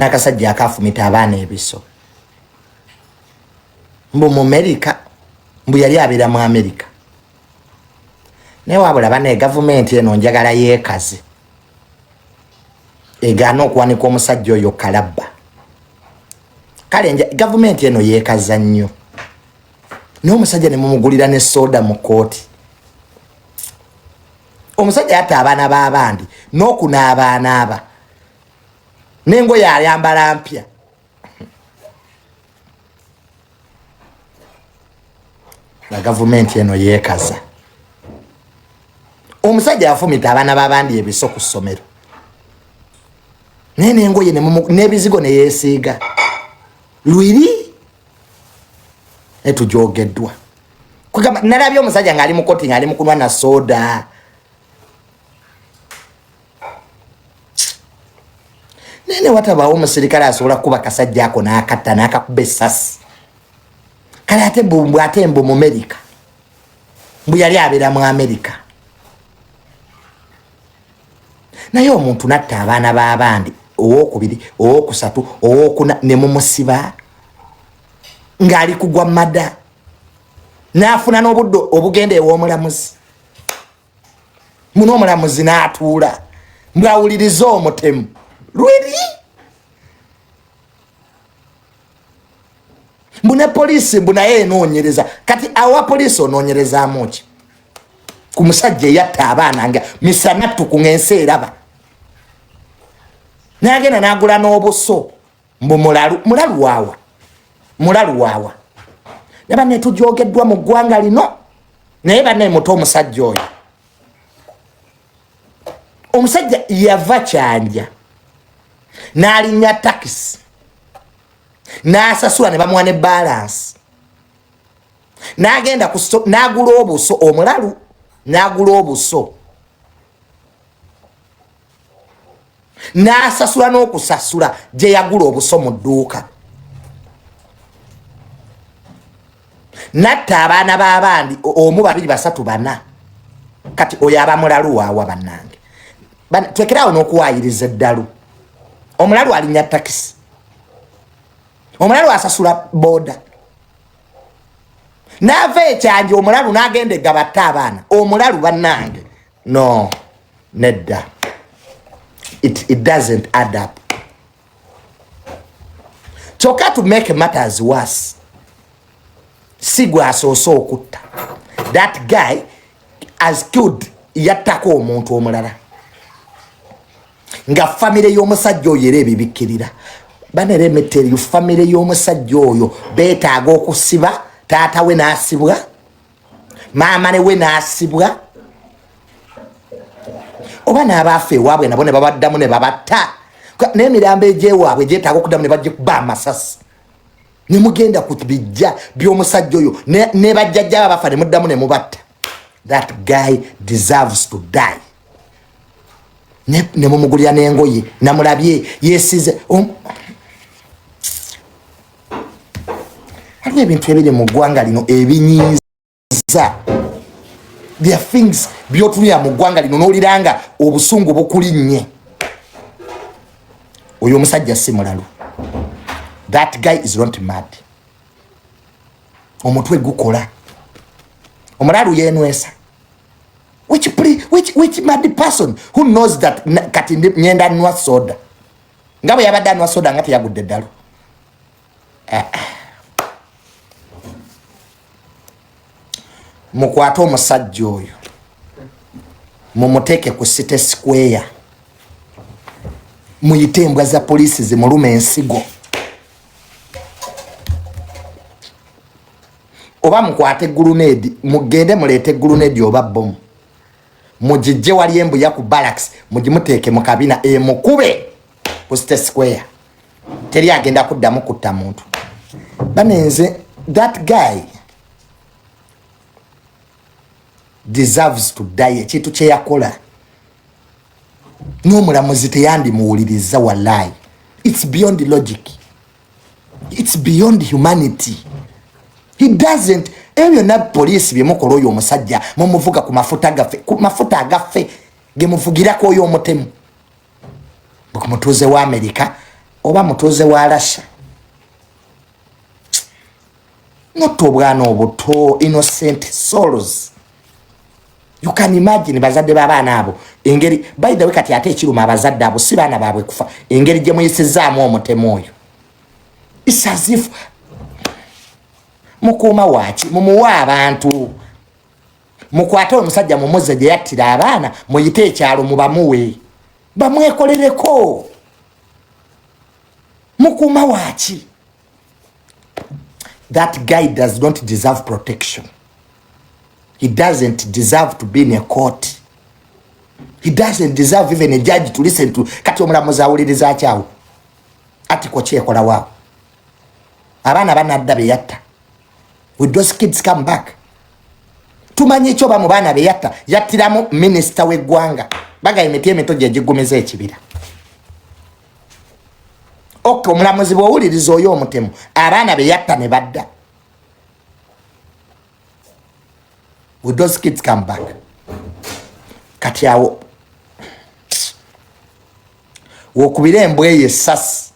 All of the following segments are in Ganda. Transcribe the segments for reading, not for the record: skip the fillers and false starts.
Kana akasajja akafumita abaana ebiso mbu mu Amerika, mbu yali abeera mu Amerika. Naye wabula banaye, gavumenti eno njagala yeekaze, egaana okuwanika omusajja oyo kalabba. Kale gavumenti eno yeekaza nnyo, naye omusajja ne mumugulira ne soda mu kooti. Omusajja yatta abaana b'abandi n'okunaabaanaaba n'engoye ayambala mpya. Na gavumenti eno yeekaza. Omusajja yafumita abaana b'abandi ebiso ku ssomero, naye n'engoye n'ebizigo neyeesiiga lwiri etujogeddwa. Kugamba nalabye omusajja ng'ali mu koti ng'ali mu kunwa na soda. Naye ne watabaawo omusirikale asobola kukuba kasajja ako n'akatta n'akakuba essasi. Kale ate mbu, ate mbu mu Amerika, mbu yali abeera mu Amerika. Naye omuntu natta abaana b'abandi, owokubiri, owokusatu, owokuna, ne mumusiba ng'ali kugwa mada, n'afuna n'obudde obugenda ew'omulamuzi. Muno omulamuzi n'atuula mbwawuliriza omutemu lwiri. Mbu ne poliisi, mbu naye enoonyereza. Kati awa poliisi onoonyerezaamu ki ku musajja eyatta abaana nga misanattuku ng'ensi eraba, n'agenda n'agula n'obuso? Mbu mulalu. Mulalu waawa? Mulalu waawa? Ne banne tujogeddwa mu ggwanga lino. Naye banne, muto omusajja oyo, omusajja yava Kyanja n'alinnya takisi n'asasula ne bamuwa ne balance, n'agenda n'agula obuso. Omulalu n'agula obuso n'asasula n'okusasula gye yagula obuso mu dduuka, natta abaana b'abandi, omu, babiri, basatu, bana. Kati oyo aba mulalu waawa? Bannange, twekerawo n'okuwaayiriza eddalu. Omulalu alinnya takisi? Omulalu asasula booda n'ava ekyanja? Omulalu n'agenda egabatta abaana? Omulalu, bannange, no, nedda. It doesn't add up. Kyokka to make matters worse, si gwe asoose okutta. That guy has killed, yattako omuntu omulala nga famire y'omusajja oyo era ebibikkirira. Baneremeteriyo famire y'omusajja oyo beetaaga okusiba taata we n'asibwa, maama ne we n'asibwa, oba n'abaafa ewaabwe nabo ne babaddamu ne babatta, n'emirambo egyewaabwe gyetaaga okuddamu ne bagikuba amasasi. Ne mugenda ku bijja by'omusajja oyo ne bajjajja babafa ne muddamu ne mubatta. That guy deserves to die. Ne mumugulira n'engoye, namulabye yesize. Waliwo ebintu ebiri mu ggwanga lino ebinyiiza. There are things byotunira mu ggwanga lino n'oliranga obusungu bukulinnye. Oyo omusajja si mulalu. That guy is not mad. Omutwe gukola. Omulalu yenwesa? Which mad person who knows that kati nyenda nwa soda, nga bwe yabadde anwa soda nga teyagudde eddalu? Eh. Mukwate omusajja oyo, mumuteeke ku City Square, muyite embwa za poliisi zimuluma ensigo, oba mukwate grenade, mugende muleete grenade oba bomu, mugijje wali embuya ku barracks, mugimuteeke mu kabina emukube ku City Square. Teri agenda kuddamu kutta muntu. Banenze, that guy deserves to die. Ekintu kyeyakola n'omulamuzi teyandimuwuliriza. Wallahi, it's beyond logic, it's beyond humanity. He doesn't, ebyo byonna poliisi byemukola, oyo omusajja mumuvuga ku mafuta gaffe, ku mafuta agaffe gemuvugirako oyo omutemu. Mutuuze wa Amerika. Oba mutuuze wa Lasha. Not obwana obuto, innocent souls. You can imagine bazadde b'abaana abo engeri. By the way, kati ate ekiruma abazadde abo si baana baabwe kufa, engeri gye muyisizaamu omutemu oyo. It's as if mukuuma waaki mumuwa abantu mukwate omusajja mumuze gye yattira abaana, muyite ekyalo mubamuwe bamwekolereko. Mukuuma waaki? That guy does not deserve protection. He doesn't deserve to be in a court. He doesn't deserve even a judge to listen to. Kati omulamuzi awuliriza akyawo atiko kyekola waawo abaana banadda be yatta. With those kids come back, tumanyi ekyo ba mu baana be yatta yattiramu minisita w'eggwanga. Baga emiti emito gye gigumiza ekibira. Ok, omulamuzi bw'owuliriza oyo omutemu abaana be yatta ne badda, with those kids come back? Kati awo wokubira embwa eyo essasi.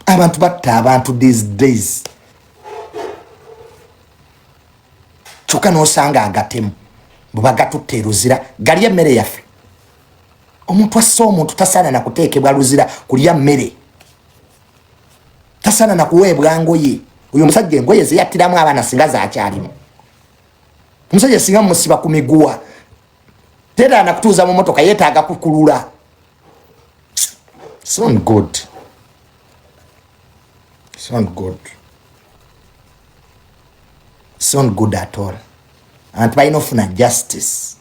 Abantu batta abantu these days, kyokka n'osanga agatemu bwe bagatutta eruzira gali emmere yaffe. Omuntu assa omuntu tasaana na kuteekebwa luzira kulya mmere, tasaana na kuweebwa ngoye. Oyo omusajja engoye zeyattiramu abaana singa zakyalimu, omusajja singa mumusiba ku miguwa, teraana kutuuza mu motoka, yeetaaga kukulula. It's not good. It's not good. It's not good at all. Abantu balina ofuna justice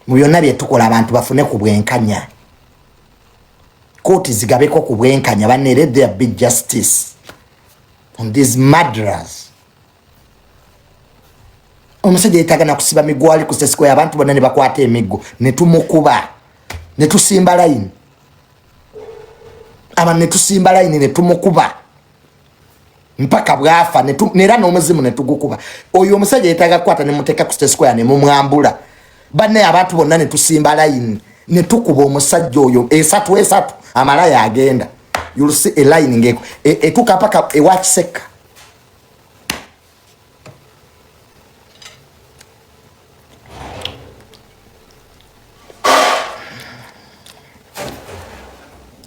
mu byonna byetukola. Abantu bafune ku bwenkanya, kooti zigabeko ku bwenkanya banne. Let there be justice on these murderers. Omusajja yetaaga nakusiba migwali ku sesiko, abantu bonna ne bakwata emiggo ne tumukuba ne tusimba layini, abantu ne tusimba layini ne tumukuba mpaka bwafa, nera n'omuzimu ne tugukuba. Oyo omusajja yetaaga kukwata ne muteeka ku state square ne mumwambula banne, abantu bonna ne tusimba layini ne tukuba omusajja oyo esatu esatu amalaya agenda. You'll see a line ngeko etuuka mpaka ewa Kiseka.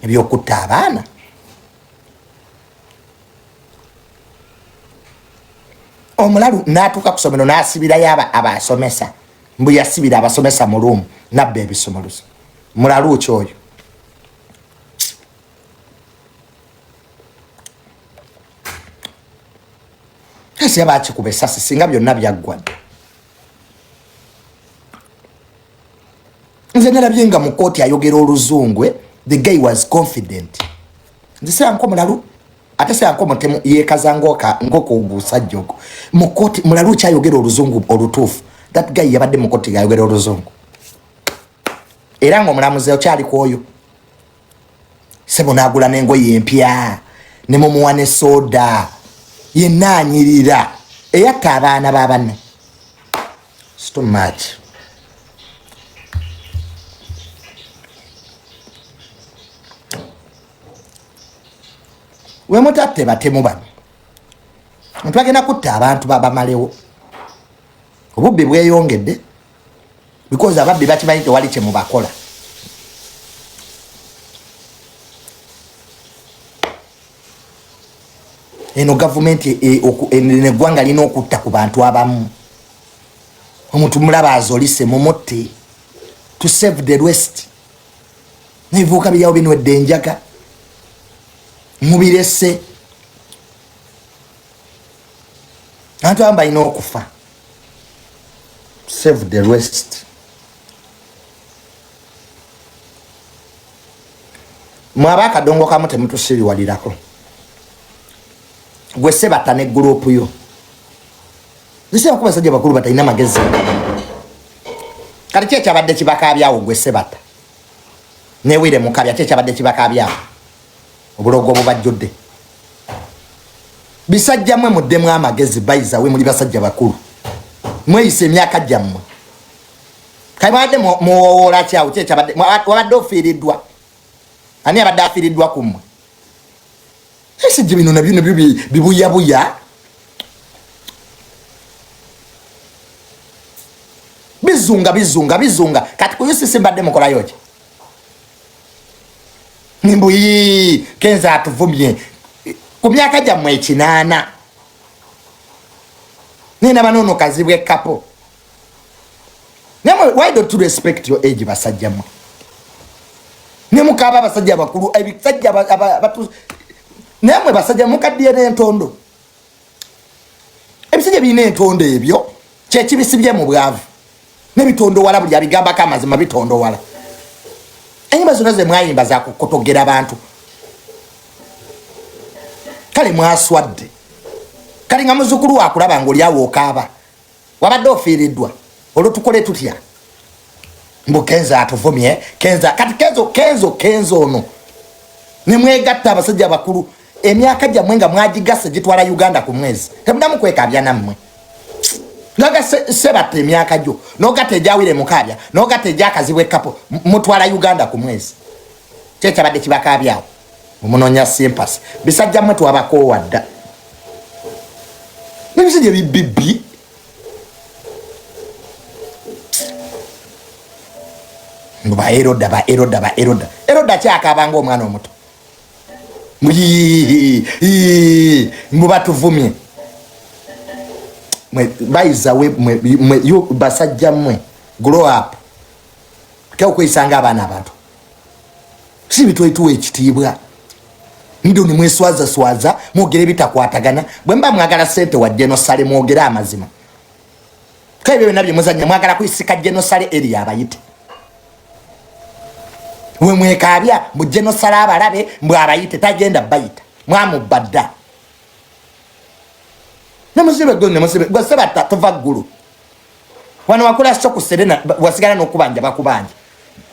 Ebyokutta abaana, omulalu n'atuuka ku somero n'asibirayo abasomesa, mbu yasibira abasomesa mu room nabba ebisumuluzo. Mulalu ki oyo? Kasi abakikuba esasi singa byonna byaggwa dda. Nze nalabye nga mu kooti ayogera oluzungu, eh? The guy was confident. Nze seyanko mulalu ate seyanko mutemu yekaza ngoka ngoko obusajja ogwo mu kooti. Mulalu kyayogera oluzungu olutuufu. That guy yabadde mu kooti ng'ayogera oluzungu, era ng'omulamuzi okyali ku oyo sebo n'agula n'engoye empya ne mumuwa ne soda, yenna anyirira eyatta abaana ba banne. It's too much. Wemutatte batemu bano nti bagenda kutta abantu babamalewo. Obubbi bweyongedde because ababbi bakimanyi tewali kyemubakola. Eno gavumenti neggwanga lina okutta ku bantu abamu. Omuntu mulaba azolise, mumutte to save the rest. Nebivuuka biryawo binwedde enjaga, mubirese. Abantu abamu balina okufa, save the rest. Mwaba akadongo kamu temutusiriwalirako. Gwe sebatta ne gurupu yo zisiraku basajja bakulu batalina magezi. Kati ki ekyabadde kibakaabyawo? Gwe sebatta newire mukabya, ki ekyabadde kibakaabyawo? Obulogo obubajjudde. Bisajja mwe muddemu amagezi. Bayiza we muli basajja bakulu, mweyisa emyaka gyammwe. Kati mwabadde muwowoola kyawo? Ki ekyabadde wabadde ofiiriddwa? Ani abadde afiiriddwa ku mmwe? Esijja bino nabyo nabyo bibuyabuya bizunga bizunga bizunga. Kati ku UCC mbadde mukolayo ki? Mbuyi Kenzo atuvumye ku myaka gyammwe 80 nina banono kazibwe kapo. Namwe, why don't you respect your age, basajja mwe? Ne mukaba abasajja abakulu, ebisajja batu namwe basajja mukaddiye n'entondo. Ebisajja birina entondo, ebyo kyekibisibye mu bwavu nebitondowala. Buli abigambako amazima bitondowala. Enyimba zonna ze mwayimba zakukotogera bantu. Kale mwaswadde. Kale nga muzukulu wakulaba ngaoli awo okaaba, wabadde ofiiriddwa, olwo tukole tutya? Mbu Kenzo atuvumye. Kenzo kati Kenzo Kenzo Kenzo ono nemwegatta abasajja abakulu, emyaka gyammwe nga mwagigase gitwala Uganda ku mwezi. Temudamu kwekabya nammwe. Ngaga sebatta emyaka gyo nogatta egyawire mukabya nogatta egyakazibwa ekapo, mutwala Uganda ku mwezi. Kyekyabadde kibakabyawo, mumunonya sympathy. Bisajja mmwe, twabakoowa dda nebisajja bibibbi. Mbu ba elder, ba elder, ba elder. Elder kyakaaba nga omwana omuto. Mbu batuvumye. Bayizawe mwe basajja mmwe, grow up. Okweyisa nga abaana abato si bitwetuwa ekitiibwa. Ndo nimweswaza swaza, mwogere bitakwatagana. Bwe mba mwagala sente wa General Saleh, mwogere amazima. Kale ebyo byonna byemuzanya, mwagala kuyisika General Saleh eri abayite. We mwekaabya mu General Saleh abalabe, mbwe abayite, tagenda bayita. Mwamubba dda. Nemusibe gwe, nemusibe gwe sebatta. Tuva ggulu wano, wakola so ku Serena, wasigala n'okubanja bakubanja.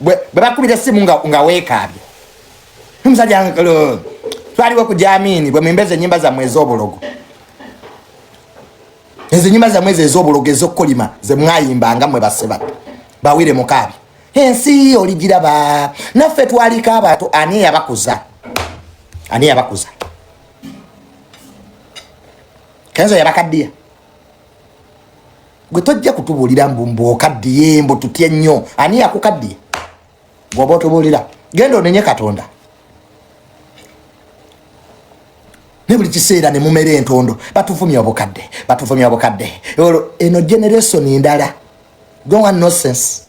Bwe bakubira essimu nga weekaabya omusajja twaliwo ku Jamini. Bwe mwimbeza ennyimba zammwe ez'obulogo, ezo ennyimba zammwe ezo ez'obulogo, ez'okukolima ze mwayimbanga mmwe basebatta bawire mukaabya, ensi oligiraba naffe twaliko abantu. Ani eyabakuza? Ani eyabakuza? Kenzo yabakaddiya. Gwe tojja kutubuulira mbu mbwokaddiye, mbu tutye nnyo. Ani yakukaddiye gwoba otubuulira? Genda onenye Katonda. Ne buli kiseera ne mumera entondo, batuvumya obukadde, batuvumya obukadde. Olwo eno generation ndala. Don't want nonsense.